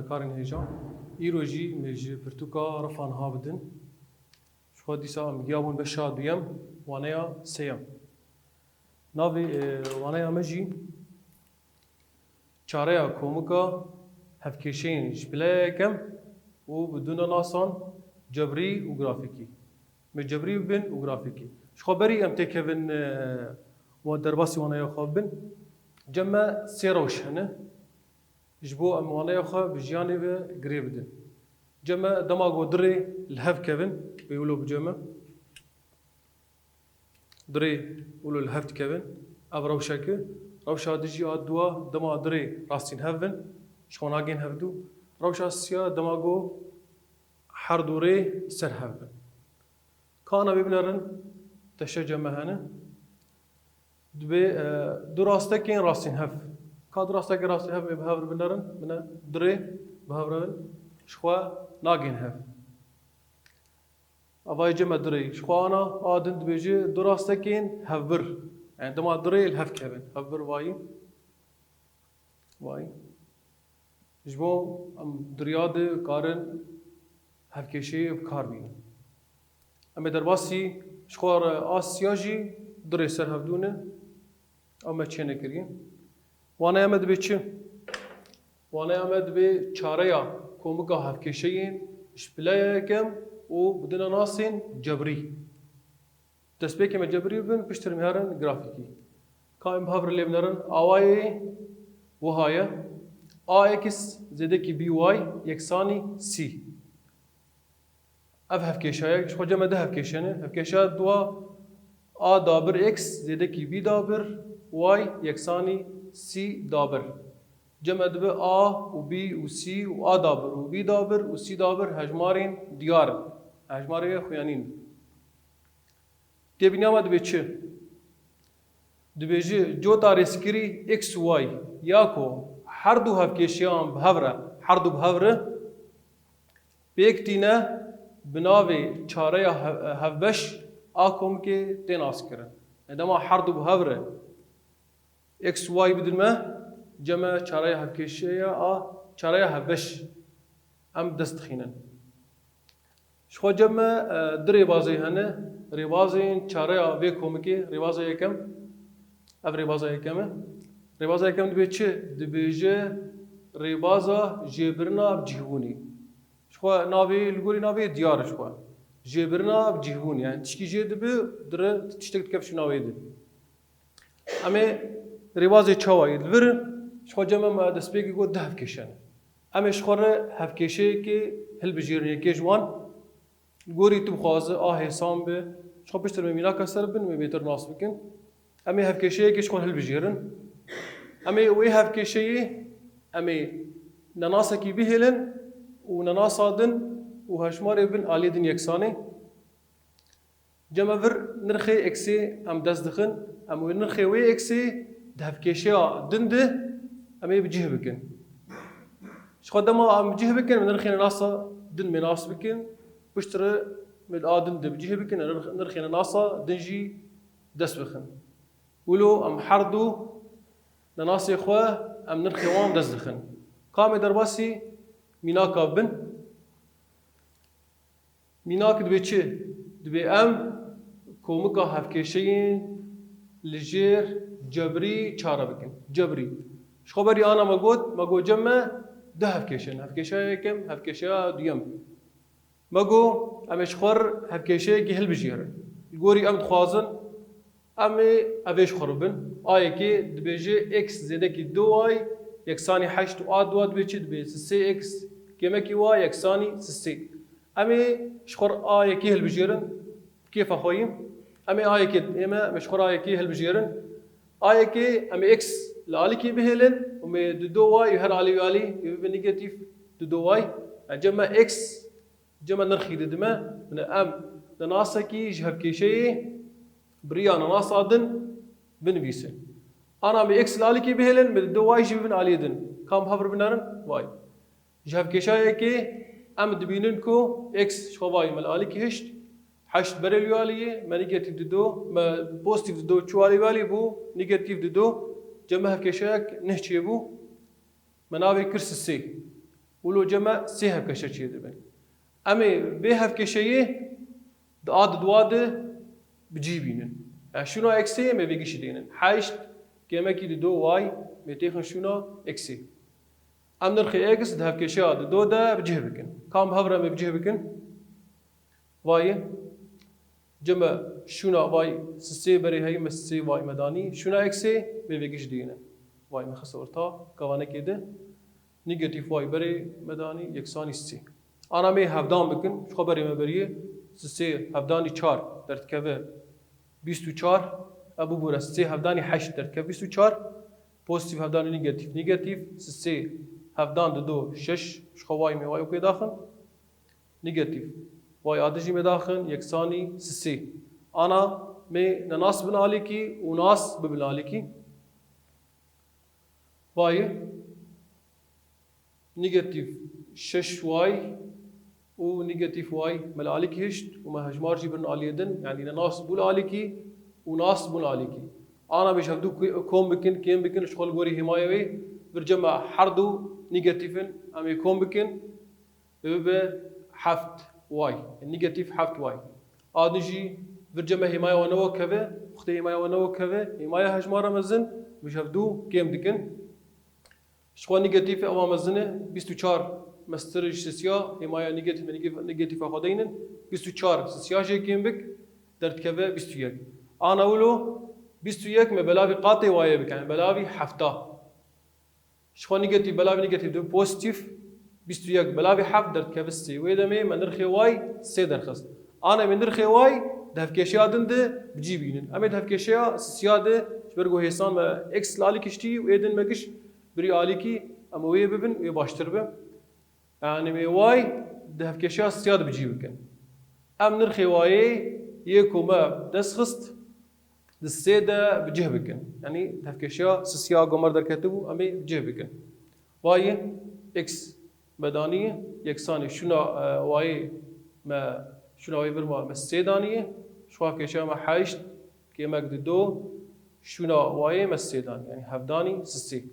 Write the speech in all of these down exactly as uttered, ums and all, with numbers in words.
Karên hêja. Îro jî me ji pirtûka rifa niha bidin. Ji xwe dîsa em giya bûn beşa duyem, waneya sêyem. Navê, e, waneya me jî çareya komika hevkêşeyên ji pile yekem û bi du nenasan cebrî û grafîkî. Me cebrî bibin û grafîkî. Ji xwe berî em têkevin, e, wan derbasî waneya xwe bibin. Cem me sê rewş hene. Ji bo em waneya xwe bi jiyanê ve girê bidin. Cem me dema ku du rê li hev kevin, wê wilo bi cem me. Du rê wilo li hev dikevin. Ev rewşek e. Rewşa dijî a dua dema du rê rastîn hev bin, ji xwe nagên hevdû. Rewşa siya dema ku her du rê ser hev bin. Kana wê binerin, teşe cem me hene. Dibê, e, du rastekên rastîn hev. Ka du rastekên rastîn hev ê bi hev re binerin, bine du rê bi hev re bin, ji xwe nagên hev. Avayê cem me du rê. Ji xwe ana a din dibêje du rastekên hevbir. Yani dema du rê li hev kevin. Hevbir vayî. Vay. Ji bo em duriya de karin hevkêşeyê bi kar bînin. Em ê derbasî ji xwe re a siya jî du rê ser hevdû ne. Ew me çê nekiriye. Waneya me dibê çi? Waneya me dibê çareya komika hevkêşeyên ji pileya yekem û bi du nenasên cebrî. Destpêkê me cebrî bibin, piştre em herin grafîkî. Ka em bi hev re lê binerin, awayê wiha ye. A x zêdekî B Y yeksanî sî. Ev hevkêşa ye, ji xwe cem me du hevkêşe ne. Hevkêşa dua A dabir x zêdekî B dabir Y yeksanî sî dabir. Cem me dibe A û B û C û A dabir û B dabir û C dabir hejmarên diyar in. Hejmarê xuyanîn. Têbîniya me dibê çi? Dibêje cota rêzkirî x û y ya ku her du hevkêşiyan bi hev re, her du bi hev re pêk tîne bi navê çareya hev-, hevbeş a komikê tê naskirin. E dema her du bi hev re x û y bidin me, cem me çareya hevkêşiya a çareya hevbeş em dest dixînin. Ji xwe cem me, e, du rêbazê hene. Rêbazên çareya vê komikê, rêbaza yekem. Ev rêbaza yekem e. Rêbaza yekem dibê çi? Dibêje rêbaza jêbirina bi cihbûnê. Ji xwe navê, li gorî navê diyar e ji xwe. Jêbirina bi cihbûnê. Yani tişkî jê dibe, dire tiştek dikeve şûna wê de. Em ê rêbazê çawa yê li vir in? Ji xwe cem me destpêkê got du hevkêşe ne. Em ê ji xwe re hevkêşeyekê hilbijêrin yekê ji wan. Li gorî tu bixwaze a hêsan be. Ji xwe piştre me mînaka ser bin, me bêtir nas bikin. Em ê hevkêşeyekê ji xwe hilbijêrin. Em ê wê hevkêşeyê, em ê nenasekî bihêlin û nenasa din û hejmarê bin aliyê din yeksanê. Cem me vir nirxê eksê em dest dixin, em wê nirxê wê eksê di hevkêşeya din de em ê bi cih bikin. Ji xwe dema em bi cih bikin, em nirxê nenasa din mê nas bikin, piştre em a din de bi cih bikin, nirx-, nirxê nenasa din jî dest bixin. Wilo em her du nenasê xwe em nirxê wan dest dixin. Ka em ê derbasî mînaka bin. Mînak dibê çi? Dibê em komika hevkêşeyên li jêr cebrî çare bikin. Cebrî. Ji xwe berî ana me got, me got cem me du hevkêşe ne. Hevkêşeya yekem, hevkêşeya duyem. Me got, em ê ji xwe re hevkêşeyekê hilbijêrin. Li gorî em dixwazin, em ê ev ê ji xwe re bin. A yekê dibêje x zêdekî du y yeksanî heşt û a dua dibê çi? Dibê sisê x kêmekî y yeksanî sisê. Em ê ji xwe re a yekê hilbijêrin. Bi kêfa xwe yî. Em ê a yekê, ê me, em ê ji xwe re a yekê hilbijêrin. A yekê em ê x li alikê bihêlin û em ê du y û her alî û alî ê bibe negatîf du y. Yani cem me x, cem me nirxî didime. Bine em nenasekî ji hevkêşeyê bi riya nenasa din binivîsin. Ana em ê x li alikê bihêlin, em ê du y jî bibin aliyê din. Ka em bi hev re binerin? Vay. Ji hevkêşayekê em dibînin ku x ji xwe vayî me li alîkî hişt, heşt berê li aliyê, me negatîf dido, me pozîtîf dido, çû alî wî alî bû, negatîf dido, cem me hevkêşayek neh çêbû, me navê kir sisê. Wilo cem me sê hevkeşe çêdibin. Em ê vê hevkeşeyê di a di dua de bi cî bînin. Yani şûna eksê em ê vê gişî dênin. Heşt kêmekî di do y, em ê têxin şûna eksê. Em nirxê x di hevkeşeya di do de bi cih bikin. Kam hev re em ê bi cih bikin? Vayê. Cem me şûna vay sisê berê heyî me sisê vay me danî. Şûna eksê me vê giş diyine. Vay me xist orta. Kavanekê de. Negatif vay berê me danî yeksanî sisê. Ana me hevdan bikin. Şu xwe berê me beriyê. Sisê hevdanî çar derdikeve bîst û çar. E bibûre sisê hevdanî heşt derdikeve bîst û çar. Pozitif hevdanî negatif negatif. Sisê hevdan di do şeş. Şu xwe vay me vay wekê daxin. Negatif. Vay a dijî me daxin yeksanî sisê. Ana me ne nas bin alîkî û nas bibin alîkî. Vayê negatif şeş y û negatif y me li alîkî hişt û me hejmar jî birin aliyê din, yani ne nas bûn alîkî û nas bûn alîkî. Ana me ji hevdû ku-, kom bikin, kêm bikin, ji xwe li gorî hêmayê wê, vir cem me herdu negatif in, em ê kom bikin. Ê bibe heft y. Negatif heft y. A din jî vir cem me hêmaya we ne wek hev e, wextê hêmaya we ne wek hev e, hêmaya hejmara mezin, bi ji hevdû kêm dikin. Ji xwe negatif ewa mezin e, bîst û çar mestir ji sisiya, hêmaya negatif, negatif, negatif xwe deynin, bîst û çar sisiya jê kêm bik, derdikeve bîst û yek. Ana wilo bîst û yek me belavî qatê wayê bikin, belavî hefta. Ji xwe negatif, belavî negatif dibe pozitif, bîst û yek belavî heft derdikeve sê. Wê demê me nirxê y sê derxist. Ana me nirxê y di hevkeşeya din de bi cî bînin. Em ê di hevkeşeya sisiya de ji ber ku hêsan me x li alîkî hiştî û ê din me giş birî alîkî, em wê bibin, wê baştir be. Yani me y di hevkeşeya sisiya de bi cî bikin. Em nirxê wayê yê ku me dest xist, di sê de bi cih bikin. Yani hevkeşiya sisiya gomer derketibû, em ê bi cih bikin. Vayê x me danî yeksanî şûna, e, wayê me, şûna wayê vir ma me sê danî, şu hevkeşiya me heşt kêmek di do, şûna wayê me sê danî. Yani hevdanî sisê.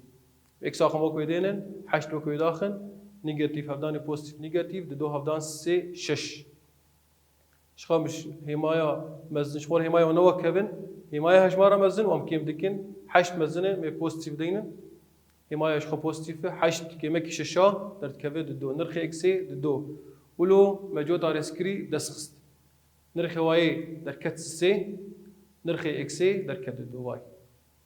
X a xwe wek wê dênin, heşt wek wê daxin, negatif hevdanî pozitif negatif, di do hevdan sê şeş. Ji xwe hêmaya mezin, ji xwe hêmaya ne wek hev in, hêmaya hejmara mezin û em kêm dikin, heşt mezin e, me pozitif deynin. Hêmaya ji xwe pozitif e, heşt kêmekî şeşa derdikeve di do. Nirxê eksê di do. Wilo me cota rêzkirî dest xist. Nirxê wayê derket sisê, nirxê eksê derket di do vay.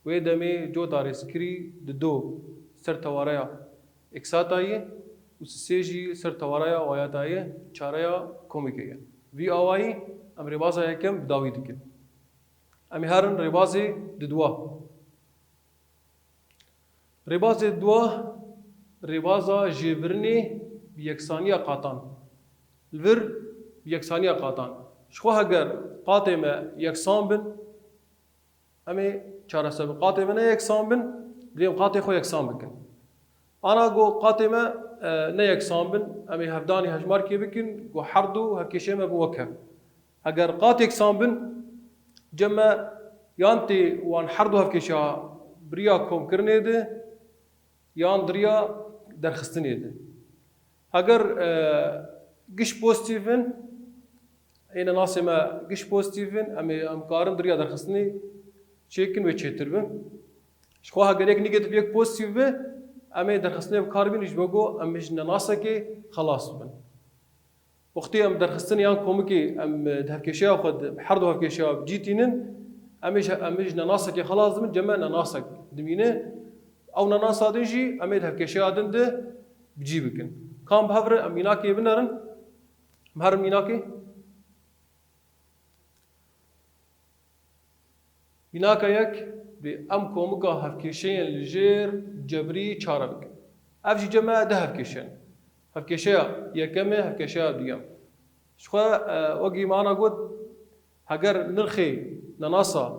Wê demê cota rêzkirî di do ser tewareya eksata ye û sisê jî ser tewareya wayata ye, çareya komîke ye. Vî awayî em rêbaza yekem bi dawî dikin. Em ê herin rêbazê di dua. Rêbazê di dua, rêbaza jêvirinê bi yeksaniya qatan. Li vir bi yeksaniya qatan. Ji xwe heger qatê me yeksan bin, em ê çareser bin. Qatê me ne yeksan bin, divê em qatê xwe yeksan bikin. Ana go qatê me, e, ne yeksan bin, em ê hevdanî hejmarkê bikin, go herdu hevkêşê me bin wek hev. Heger qat yeksan bin, cem me yan tê wan herdu hevkêşa bi riya komkirinê de, yan di riya derxistinê de. Heger, e, giş pozîtîf in, ê nenasê me giş pozîtîf in, em ê, em karin di riya derxistinê çêkin wê çêtir bin. Ji xwe heger yek negatîf yek pozîtîf be, em ê derxistinê bi kar bînin ji bo ku em ji nenasekê xelas bibin. Wextê em derxistinê yan komikê em di hevkêşeya xwe de, her du hevkêşeya bi cî tînin, em ê ji, em ê ji nenasekê xelas dibin, cem me nenasek dimîne. Ew nenasa din jî em ê di hevkêşeya din de bi cî bikin. Kam bi hev re em mînakê binerin? Em herin mînakê? Mînaka yek, bi em komika hevkêşeyên li jêr cebrî çare bikin. Ev jî cem me du hevkêşe ne. Hevkêşeya yekem e, hevkêşeya duyem. Ji xwe, e, wekî me ana got, heger nirxê nenasa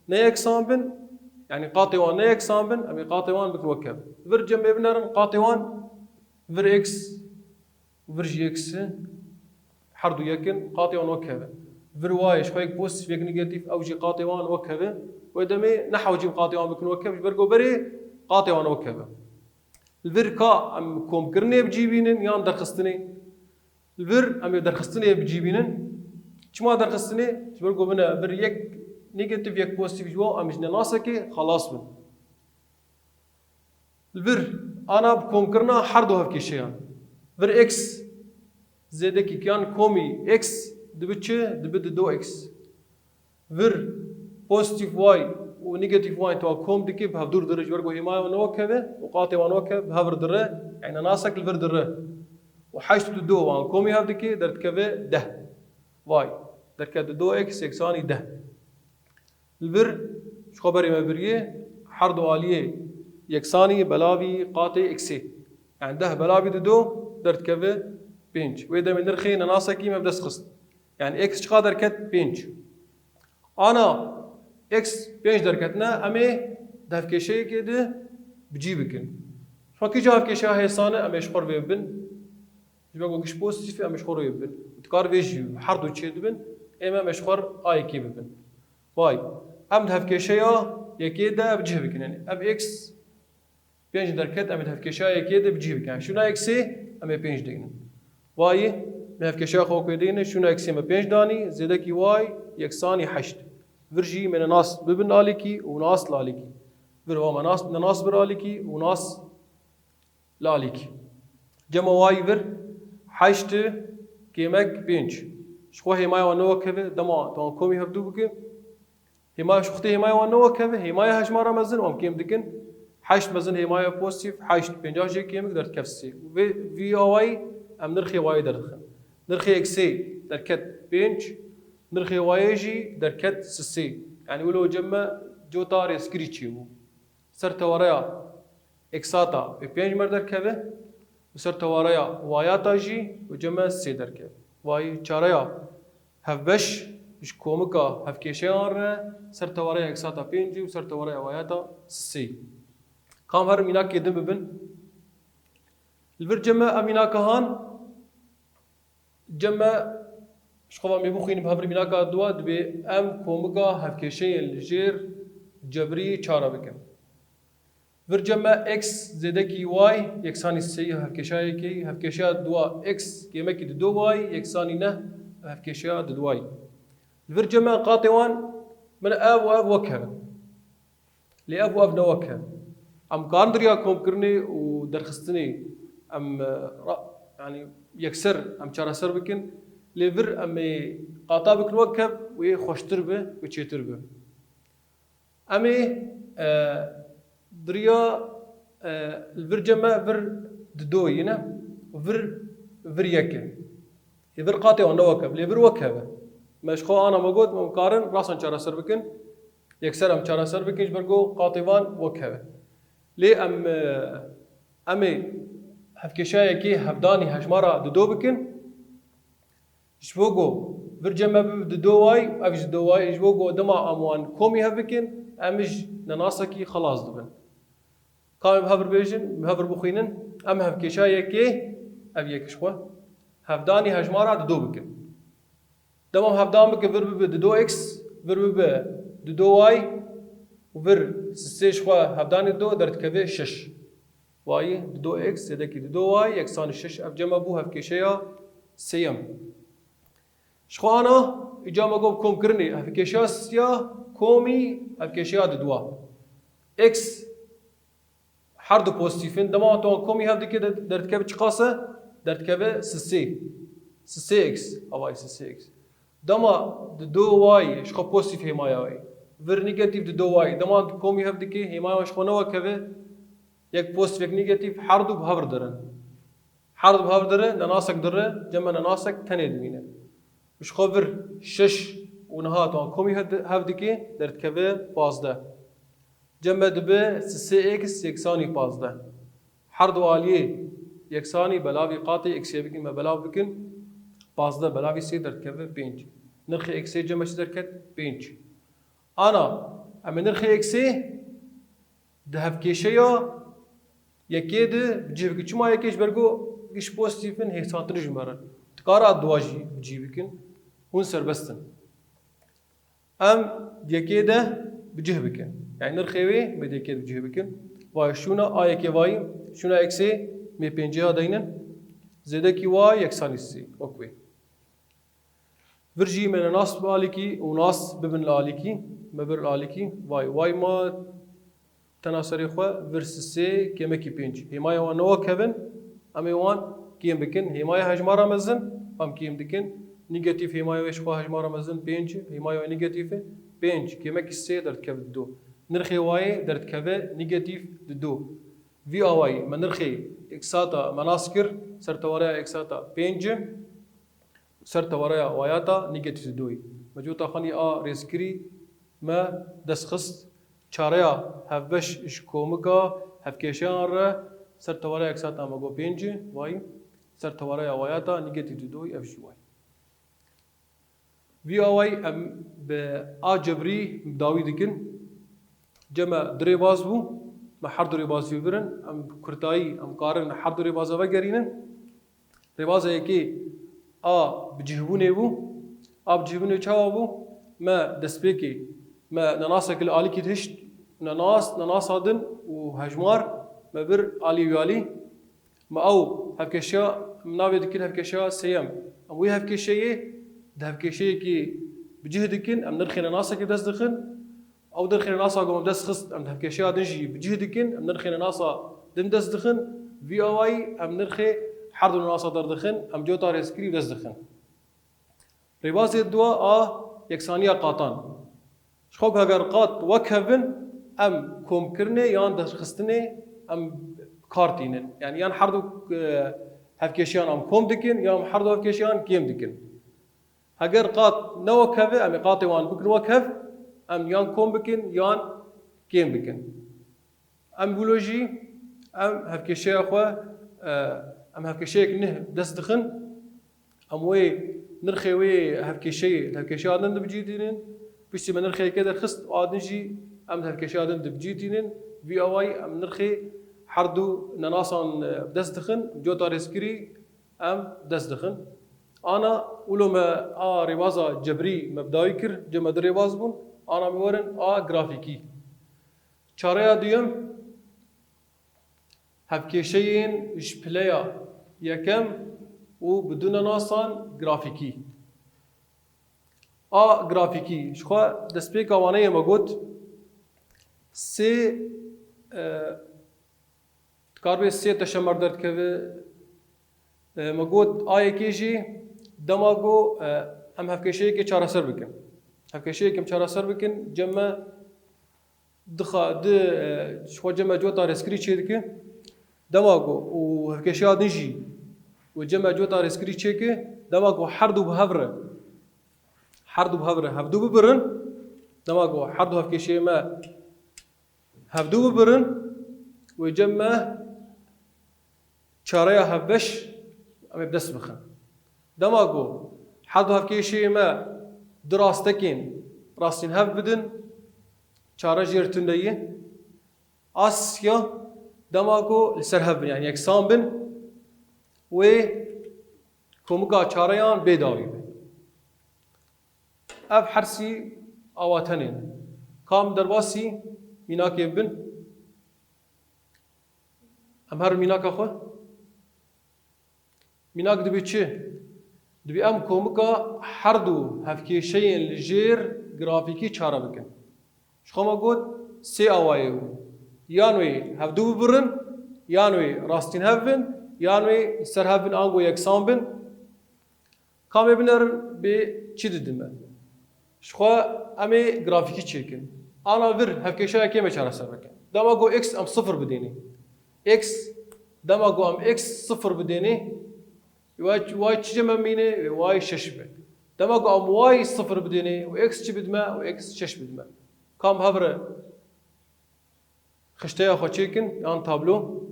ne yeksan bin, yanî qatê wan ne yeksan bin, em ê qatê wan bikin wek hev. Vir cem ê binerin, qatê wan vir x, vir jî x, her du yek in, qatê wan wek hev in. Vir wayê ji xwe yek pozîtîf, yek negatîf, ew jî qatê wan wek hev in. Wê demê nehewcîm qatê wan bikin wek hev, ji ber ku berê qatê wan wek hev in. Li vir ka em komkirinê bi cî bînin yan derxistinê? Li vir em ê derxistinê bi cî bînin. Çima derxistinê? Ji ber ku bine vir yek negatîf, yek pozîtîf ji bo em ji nenasekê xelas bin. Li vir ana bi komkirina her du hevkêşeyan. Vir x zêdekî yan komî x dibi çi? Dibi di do x. Vir pozîtîf y û negatîf y tewa kom dike, bi hevdûr dire ji ber ku hêmaya wan ne wek hev e û qatê wan wek hev, bi hev re dire, yani nasek li vir dire. Û heşt û du wan komî hev dike, derdikeve deh. Y derket di do x yeksanî deh. Li vir ji xwe berê me biriyê, her du aliyê yeksanî belavî qatê xê. Yani deh belavî di do derdikeve pênc. Wê demê nirxê nenasekî me bi dest xist. Yani x çiqa derket? Pênc. Ana x pênc derketine, em ê di hevkêşeyekê de bi cî bikin. Ji xwe kîja hevkêşeya hêsan e, em ê ji xwe re vê bibin. Ji ber ku giş pozîtîf e, em ê ji xwe re vê bibin. Dikar vê jî her du çê dibin, ê me, em ê ji xwe re a yekê bibin. Vay, em di hevkêşeya yekê de bi cih bikin. Yani ev x pênc derket, em ê di hevkêşeya yekê de bi cih bikin. Yani şûna xê em ê pênc digrin. Vayî, me hevkêşeya xwe wekê digrin, şûna xê me pênc danî, zêdekî y yeksanî heşt. Vir jî me nenas bibin alîkî û nas li alîkî. Vir va me nas, nenas bir alîkî û nas li alîkî. Cema y vir heşt kêmek pênc. Ji xwe hêmaya wan ne wek hev e, dema tu wan komî hevdû bike. Hêmaya ji xwe tê hêmaya wan ne wek hev e, hêmaya hejmara mezin wan kêm dikin. Heşt mezin hêmaya pozîtîf, heşt pênca jê kêmik derdikev sê. Vê, vî awayî em nirxê wayê derdixin. Nirxê xê derket pênc, nirxê wayê jî derket sisê. Yani wilo cem me cota rêzkirî çêbû. Ser tewareya eksata wê pênc me derkeve û ser tewareya wayata jî wê cem me sê derkeve. Vayî çareya hevbeş ji komika hevkêşeyan re ser tewareya eksata pêncî û ser tewareya wayata sisê. Kam her mînakê din bibin. Li vir cem me ev mînaka han, cem me ji xwe ve em ê bixwînin bi hev re mînaka dua, dibê em komika hevkêşeyên li jêr cebrî çare bikin. Vir cem me x zêdekî y yeksanî sê ya hevkêşeya yekê, hevkêşeya dua x kêmekî di do y yeksanî neh hevkêşeya di dua y. Li vir cem me qatê wan min ev û ev wek hev in. Lê ev û ev ne wek hev. Em karin di riya komkirinê û derxistinê em, e, ra-, yani yekser em çareser bikin. Lê vir em ê qata bikin wek hev û yê xweştir be û çêtir be. Em ê, e, di riya, e, li vir cem me vir di do yî ne, vir, vir yek e. Ê vir qatê wan ne wek hev, lê vir wek hev e. Me ji xwe ana me got, em karin rasan çareser bikin. Yekser em çareser bikin, ji ber ku qatê wan wek hev e. Lê em, e, em ê hevkêşeya yekê hevdanî hejmara di do bikin. Ji bo ku vir cem me bibe di do y, ev jî di do y, ji bo ku dema em wan komî hev bikin, em ji nenasekî xelas dibin. Ka em bi hev re bêjin, bi hev re bixwînin, em hevkêşeya yekê, ev yek ji xwe, hevdanî hejmara di do bikin. Dema em hevdan bikin, vir bibe di do x, vir bibe di do y û vir sisê ji xwe hevdanî di do derdikeve şeş. Vayî di do x zêdekî di do y yeksanî şeş. Ev cem me bû hevkêşeya sêyem. Ji xwe ana, îca me got komkirinê, hevkêşeya siya komî hevkêşeya di dua. X her du pozîtîf in. Dema tu wan komî hev dike de-, derdikeve çiqas e? Derdikeve sisê. Sisê x. Avayî sisê x. Dema di do y ji xwe pozîtîf hêmaya wê. Vir negatîf di do y. Dema tu komî hev dike, hêmaya wan ji xwe ne wek hev e. Yek pozîtîf, yek negatîf, her du bi hev re dirin. Her du bi hev re dirin, nenasek dire, cem me nenasek tenê dimîne. Ji xwe vir şeş û niha tu wan komî hev, hev dike, derdikeve pazdeh. Cem me dibe sisê x yeksanî pazdeh. Her du aliyê yeksanî belavî qatê xê bikin, me belav bikin. Pazdeh belavî sê derdikeve pênc. Nirxê xê cem me çi derket? Pênc. Ana, em ê nirxê xê di hevkêşeya yekê de bi cih bikin. Çima yekê? Ji ber ku giş pozîtîf in, hêsantir ji me re. Dikare a duwa jî bi cih bikin. Hûn serbest in. Em yekê de bi cih bikin. Yani nirxê wê em ê di yekê de bi cih bikin. Vay şûna A yekê vayî, şûna eksê mê pêncê ya deynin. Zêdekî Y yeksanî sê. Wek wê. Vir jî me nas bi alîkî û nas bibin li alîkî, me bir li alîkî, vay, vay ma tena serê xwe, vir sisê kêmekî pênc. Hêmaya wan ne wek hev in, em ê wan kêm bikin. Hêmaya hejmara mezin, em kêm dikin. Negatîf hêmaya wê ji xwe hejmara mezin pênc, hêmaya wê negatîf e, pênc kêmekî sê derdikeve dido. Nirxê wayê derdikeve negatîf dido. Vî awayî me nirxê eksata me nas kir, ser tewareya eksata pênc. Ser tewareya wayata negatîf didoyî. Me cota xanî a rêzkirî me dest xist. Çareya hevbeş ji komika hevkêşeyan re ser tewareya eksata me got pênc, vay. Ser tewareya wayata negatîf didoyî ev jî way. Vî awayî em bi a cebrî dawî dikin. Cem me du rêbaz bû, me her du rêbaz jî birin, em bi kurtayî em karin her du rêbaza vegerînin. Rêbaza yekê a bicihbûnê bû. A bicihbûnê çawa bû? Me destpêkê, me nenasek li alîkî dihişt, nenas, nenasa din û hejmar me bir alî wî alî. Me ew hevkêşiya, em navê dikin hevkêşiya sêyem. Em wî hevkêşeyê, di hevkêşeyekî bi cih dikin, em nirxê nenasekê dest dixin. Ew nirxê nenasa ku em dest xist, em di hevkêşeya din jî bi cih dikin, em nirxê nenasa din dest dixin, vî awayî em nirxê her du nenasa derdixin, em cota rêzkirî dest dixin. Rêbazê dua a yeksaniya qatan. Ji xwe ku heger qat wek hev in, em komkirinê yan derxistinê em kar tînin. Yani yan her du, e, hevkêşiyan em kom dikin, yan her du hevkêşiyan kêm dikin. Heger qat ne wek hev e, em ê qatê wan bikin wek hev, em yan kom bikin, yan kêm bikin. Em wilo jî, em hevkêşeya xwe, e, em hevkêşeyek nih dest dixin, em wê nirxê wê hevkêşeyê, hevkêşeya din dibicîtînin, piştî me nirxê yekê derxist, a din jî em di hevkêşeya din dibicîtînin, vî awayî em nirxê her du nenasan, e, dest dixin, cota rêzkirî em dest dixin. Ana wilo me a rêbaza cebrî me bi dawî kir, cem me du rêbaz bûn, ana me werin a grafîkî. Çareya duyem, hevkêşeyên ji pileya yekem û bi du nenasan grafîkî. A grafîkî, ji xwe destpêka waneyê me got, sê, e, dikarbê sê teşemer derdikeve, e, me got, a yekê jî dema ku, e, em hevkêşeyekê çareser bikin. Hevkêşeyekê em çareser bikin, cem me dixa-, di, e, ji xwe cem me cota rêzkirî çêdike. Dema ku û hevkêşeya din jî û cem me cota rêzkirî çêke, dema ku her du bi hev re, her du bi hev re hevdu bibirin, dema ku her du hevkêşeyê me hevdu bibirin, wê cem me çareya hevbeş em ê bi dest bixin. Dema ku her du hevkêşeyê me du rastekên rastîn hev bidin, çare jêr tune ye. Asya dema ku li ser hev bin, yani yeksan bin, wê komika çareyan bê dawî be. Ev hersî awa tenê ne. Ka em derbasî mînakê bibin. Em herin mînaka xwe. Mînak dibê çi? Dibê em komika her du hevkêşeyên li jêr grafîkî çare bikin. Ji xwe me got sê awayê bû. Yan wê hevdu bibirin, yan wê rastîn hev bin, yan wê li ser hev bin ango yeksan bin. Ka em ê binerin bê çi didime? Ji xwe em ê grafîkî çêkin. Ana vir hevkêşeya kêm ê çareser bikin. Dema ku x em sifir bidênê. X, dema ku em x sifir bidênê, wê, wê çi cem me mîne? Wê wê şeş be. Dema ku em wê sifir bidênê, wê x çi bidime? Wê x şeş bidime. Ka em hev re xişteya xwe çêkin, yan tablo.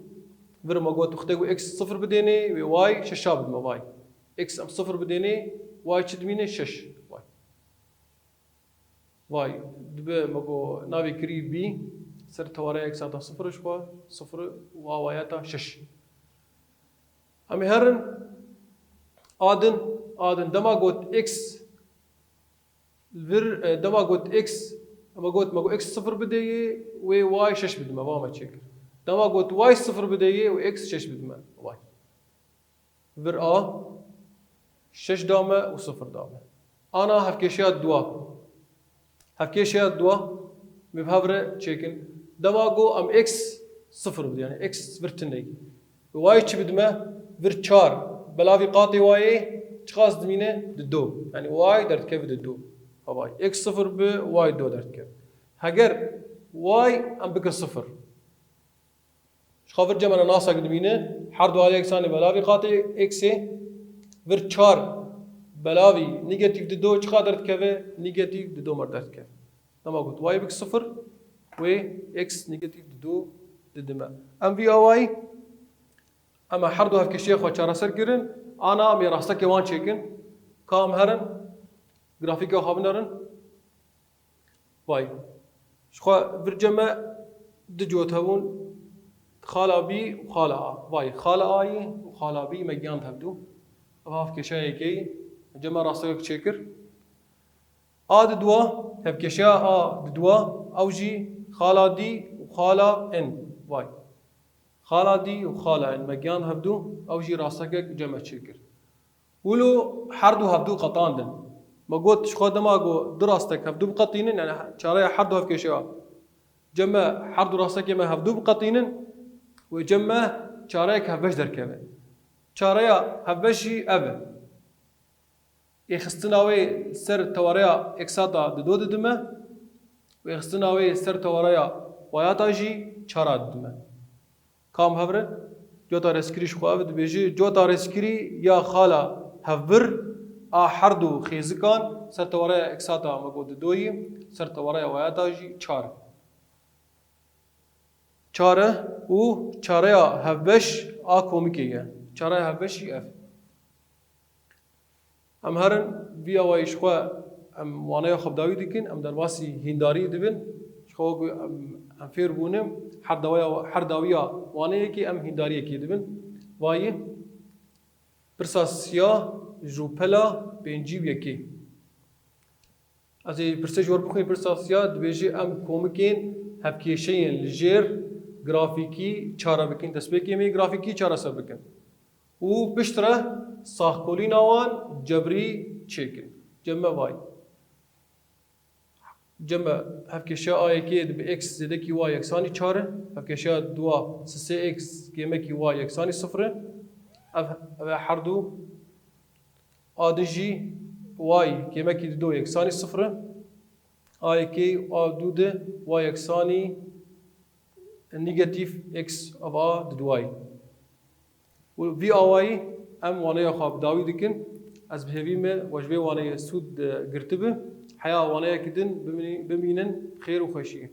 Vir me got, wextê ku x sifir bidênê, wê wê şeşa bidime, vay. X em sifir bidênê, wê çi dimîne? Şeş. Vay. Vay. Dibe me got navê kirî bî, ser tewareya eksata sifir ji xwe, sifir û awayata şeş. Em ê herin a din, a din. Dema got x Vir, e, dema got x, me got, me got x sifir bidê yê, wê wê şeş bidime, va me çêkir. Dema got y sifir bideyê û x şeş bidime. Vay. Vir a şeş dame û sifir dame. Ana hevkêşeya dua. Hevkêşeya dua, me bi hev re çêkin. Dema got em x sifir bidê, yani x vir tinekî. Y çi bidime? Vir çar. Belavî qatê y çiqas dimîne? Dido. Yani y derdikeve dido. Havay. X sifir bi y do derdikeve. Heger y em bikin sifir. Ji xwe vir cem re nasek dimîne, her du aliyê yeksanî belavî qatê xê, vir çar belavî negatîf dido çiqa derdikeve? Negatîf dido me derdikeve. Dema got y bik sifir, wê x negatîf dido didime. Em vî awayî, em ê her du hevkêşiyê xwe çareser kirin, ana em ê rastekê wan çêkin, ka em herin, grafîka xwe binerin. Vay. Ji xwe vir cem re du cot hebûn, xala bî û xala a. Vay, xala ayî û xala bî me giyand hevdu. Ev hevkêşa yekeyî, cem re rastekek çêkir. A di dua, hevkêşa a di dua, ew jî xala dî û xala in. Vay. Xala dî û xala in me giyand hevdu, ew jî rastekek cem re çêkir. Wilo her du hevdu qetandin. Me got, ji xwe dema ku du rastek hevdu biqetînin, yani çareya her du hevkêşeya cem re her du rastekê me hevdu biqetînin, wê cem re çareyek hevbeş derkeve. Çareya hevbeş jî ev e. Êxistina wê ser tewareya eksata dido didime û êxistina wê ser tewareya wayata jî çara didime. Kam hevre? Cota rêzkirî ji xwe ev dibêje, cota rêzkirî ya xala hevbir a her du xêzikan ser tewareya eksata me got didoyî, ser tewareya wayata jî çar. Çare û çareya hevbeş a komikê ye. Çareya hevbeş jî ev. Em herin vî awayî ji xwe em waneya xwe bi dawî dikin, em derbasî hîndarî dibin. Ji xwe ku em, em fêr bûne, her dawiya, her dawiya waneyekê em hîndariyekê dibin. Vayî, pirsa siya ji pela pêncî û yekê. Ez ê pirsê ji we re bixwînim, pirsa siya dibêje, em komikên hevkêşeyên li jêr grafîkî çare bikin, destpêkê me grafîkî çareser bikin. Û piştre saxkolîna wan cebrî çêkin. Cem re vay. Cem re hevkêşeya a yekê dibe x zêdekî y yeksanî çar e. Hevkêşeya dua sisê x kêmekî y yeksanî sifir e. Ev, ev her du a din jî y kêmekî dido yeksanî sifir e. A yekê a du de y yeksanî negatîf x ev a diduayî. Û vî awayî em waneya xwe bi dawî dikin. Ez bi hêvî me we ji vê waneyê sûd, e, girtibi. Heya waneyekî din bimî-, bimînin xêr û xweşiyê.